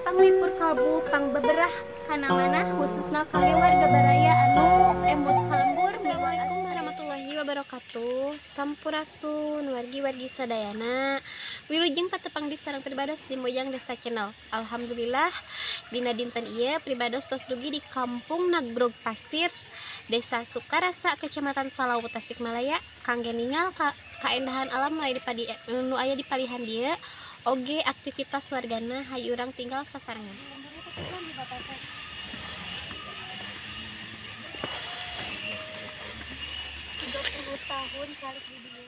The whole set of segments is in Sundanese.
Panglipur kalbu pangbeberah kana manah khususna kangge warga baraya anu emut ka lembur. Assalamualaikum warahmatullahi wabarakatuh. Sampurasun wargi-wargi sadayana. Wilujeng patepang di sareng pribados di Mojang Desa Channel. Alhamdulillah dina dinten ieu pribados tos dugi di Kampung Nagbrog Pasir, Desa Sukarasa, Kecamatan Salawu, Tasikmalaya, kangge ningal ka kaendahan alam nu aya di palihan dieu oge aktivitas wargana. Hayu urang tinggal sasarengan. 30 tahun calik di dieu.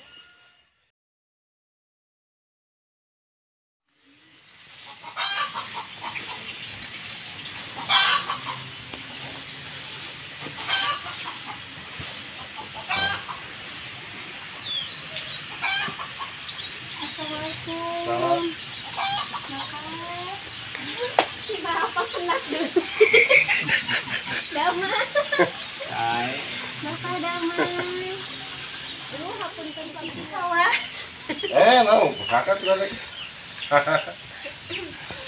Assalamualaikum. Makan. Si apa senat dulu. Damai. Hai. Maka damai. Duh, hapunten sisi sawah. Eh, mau pusaka tuh lagi.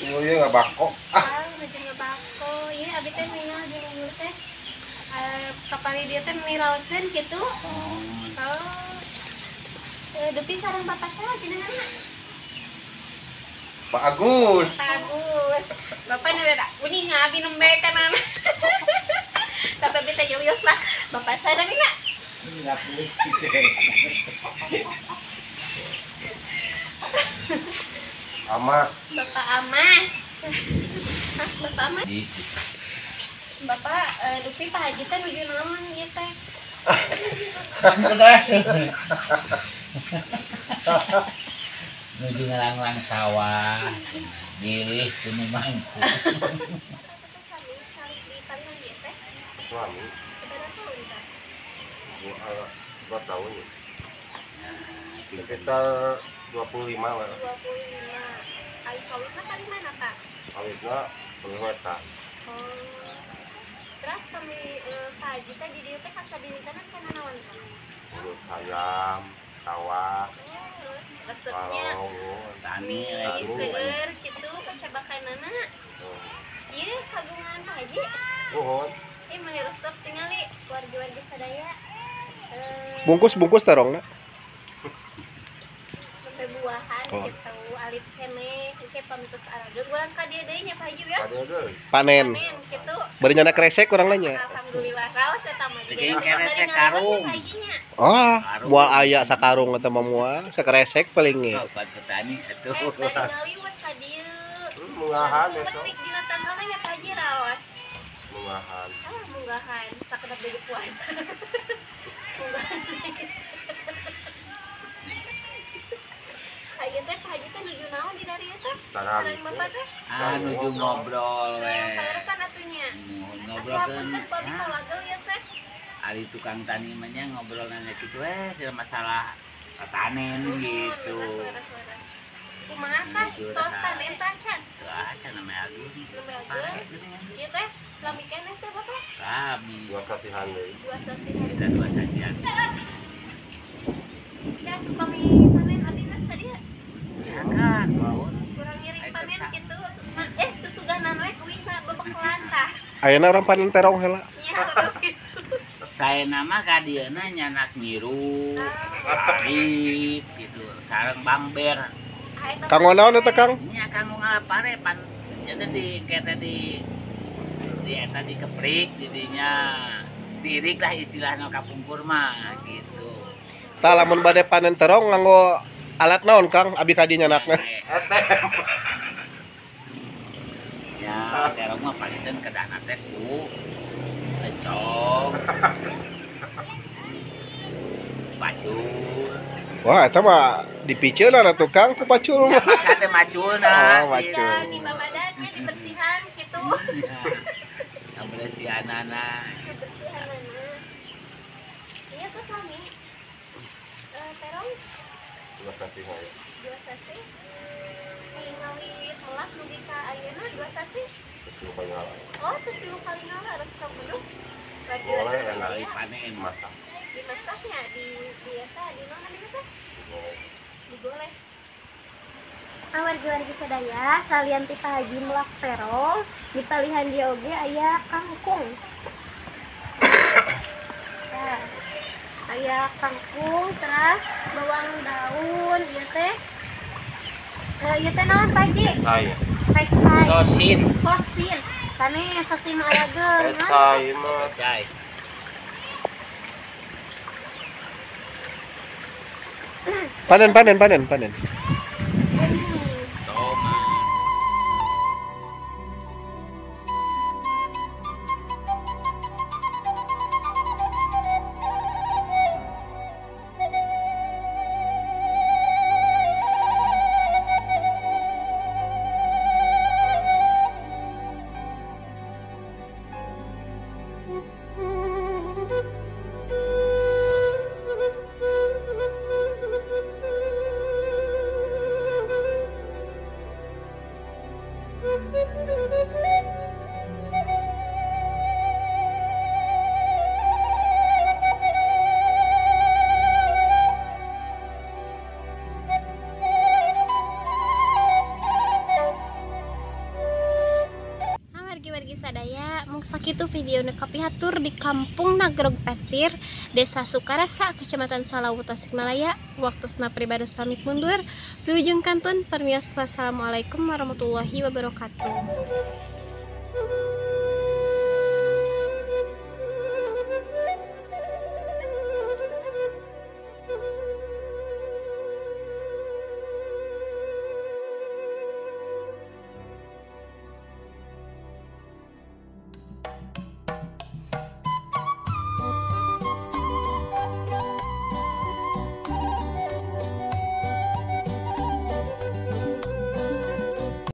Iya, iya ngabako. Ah, nuju ngabako. Ieu abi teh ningal di lembur teh. Kapali dieu teh meni raoseun kitu. Oh. Dupi sareng bapak saha jenenganna? Pak Agus. Pak Agus. Bapak nu da uning abi nembe kanana. Tapi abi teh jelius lah. Bapak saha namina? Amas. Bapak Amas. Hah, Bapak Amas? Bapak dupi Pak Haji teh nuju naon ieu teh? Nuju ngalanglang sawah, bilih kuno mangku. Sami calik di palihan ieu teh. Suami Sabaraha tahun tah? 2 tahun ya. Sekitar 25 lah. 25. Ai kawitna kali mana, Pak? Kawitna Pengweta. Oh. Terus kami Pak Haji teh di dieu teh kasadintenan kana naon, Pak? Urus ayam, sawah, Oh, resepnya kalau Tani lagi. seueur kitu kacabakanana. Ieu kagungan Pak Haji. Nuhun. Ih, meni resep tingali wargi-wargi sadaya. Bungkus-bungkus terongna. Sampai buahan Oh. gitu alit keneh engke pamitos arageung urang ka dieu deui nya Pak Haji ya. Ada deui. Panen. Panen kitu. Bari nyana kresek urang nya. Alhamdulillah raos eta mah juga. Bikin keresek Bari ngalaman karung. ya, Pak Haji-nya. Oh, moal aya sakarung eta mah moal, sakresek paling ge. Oh, pan petani atuh. Eh, bari ngaliwet ka dieu. Munggahan Langsung besok. metik dina tanggalna nya Pak Haji raos. Munggahan. Ah, munggahan sakedap deui puasa. Munggahan. Ayeuna teh Pak Haji teh nuju naon di dieu teh? Sarang. Sareng Bapak teh? Ah, nuju ngobrol we. Paleresan atuh nya. Nuhun Atuh ngobrolkeun. hapunten pami Ah, kawagel ieu teh. Ari tukang tani mah nya ngobrol nanya kitu we masalah panen gitu. Leres, leres, leres. Kumaha tah? Nuju Tos rasa. panen tah can? Tuh ah, can namanya agung. Nembe Pare ageung. geuningan. Ieu teh lami keneh teh Bapak? Rami. 2 sasihan deui. 2 sasihan. Kita 2 sasihan. Ya atuh pami panen abdi geus ka dieu. Ya kan, nuhun. Kurang ngiring Ayo, panen Kak. kitu susuganan we kuingna bebekalan tah. Ayeuna urang panen terong heula. Nya terus gitu. Saya nama kadieuna nyanak nyiru, Ah, arit gitu, sareng bangber. ah, eta Kanggo naon eta Kang? Nya kanggo ngalapare pan jadi di kete di eta di keprik didinya dirik lah istilahnya kapungkur mah gitu. Tah lamun bade panen terong nganggo alat naon Kang? Abi ka dieu nyanakna. Ete. Ya, terong mah paniten kedahna teh ku lecong. Pacul. Wah, eta mah dipiceunna atuh Kang ku pacul Ya mah. paksa teh maculna. Oh, macul. Ya, di babadannya dibersihan gitu. Ya. Kabersihanana. Kebersihanana. Iya terus lami. Terong 2 sasihan ya. 2 sasi. Tinggali melak dugi ka ayeuna 2 sasi. Terus kali ngalah. Oh, terus 3 kali ngalah resep beduk. Boleh, enak. Kali panen. Masak. Dimasaknya di eta di naon namanya teh? Digoreng. Digoleh. Wargi-wargi sadaya salian ti Pak Haji melak terong di palihan dia oge aya kangkung. Nah, aya kangkung terus bawang daun ieu teh. Ieu teh naon Pak Haji? Pecai. Pecai. Sosin. Sosin. Sanes sosin mah aya geun. Pecai mah. Pecai. Panen panen panen panen. Wargi-wargi sadaya mung sakitu video nu kapihatur di Kampung Nagrog Pasir, Desa Sukarasa, Kecamatan Salawu, Tasikmalaya. Waktosna pribados pamit mundur. Di ujung kantun permios, wassalamualaikum warahmatullahi wabarakatuh.